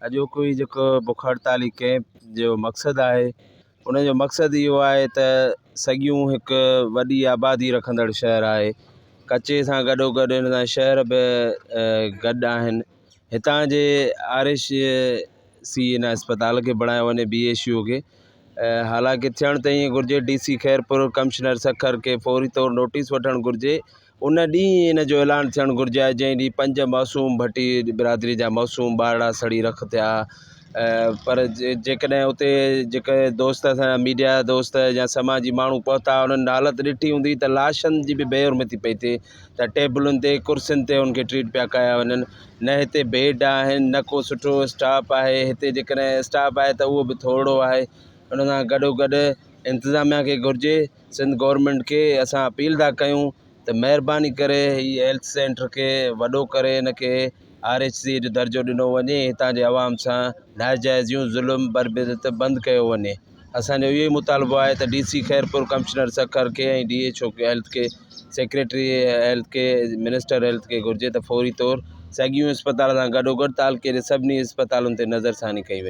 اڄوڪو هي جيڪو بک هڙتالي ڪيمپ جو مقصد آهي ان جو مقصد اهو آهي ته سڳيون هڪ وڏي آبادي رکندڙ شهر آهي. ڪچي سان گڏو گڏ ان سان شهر به گڏ آهن. هتان جي آر ايڇ سي ان اسپتال کي بڻايو وڃي بي ايڇ يو کي. حالانڪه ٿيڻ ته ائين گهرجي D C Khairpur commissioner Sukkur کي فوري طور نوٽيس وٺڻ گهرجي. ان ڏينهن ان جو اعلان ٿيڻ گهرجي جنهن ڏينهن پنج معصوم ڀٽي برادري جا معصوم ٻارڙا سڙي رک ٿيا. پر جيڪڏهن اتي جيڪي دوست اسان جا ميڊيا جا دوست يا سماجي ماڻهو پهتا انهن حالت ڏٺي هوندي ته لاشن جي به بي حرمتي پئي ٿئي ته ٽيبلن تي ڪرسين تي ان کي ٽريٽ پيا ڪيا وڃن. نه هتي بيڊ آهن نه ڪو سٺو اسٽاف آهي. هتي جيڪڏهن اسٽاف آهي ته اهو به ٿورڙو آهي. ان سان گڏو گڏ انتظاميا کي گهرجي سنڌ گورنمينٽ کي اسان اپيل ٿا ڪيون ته مهرباني ڪري هي هيلٿ سينٽر کي وڏو ڪري ان کي آر ايڇ سي جو درجو ڏنو وڃي. هتان جي عوام سان ناجائزيون ظلم بربريت بند ڪيو وڃي. اسان جو اهو ئي مطالبو آهي ته D C Khairpur commissioner Sukkur کي ۽ ڊي ايڇ او هيلٿ کي سيڪريٽري هيلٿ کي منسٽر هيلٿ کي گهرجي ته فوري طور ساڳيون اسپتال سان گڏو گڏ تعلقي جي سڀني اسپتالن تي نظرثاني ڪئي وڃي.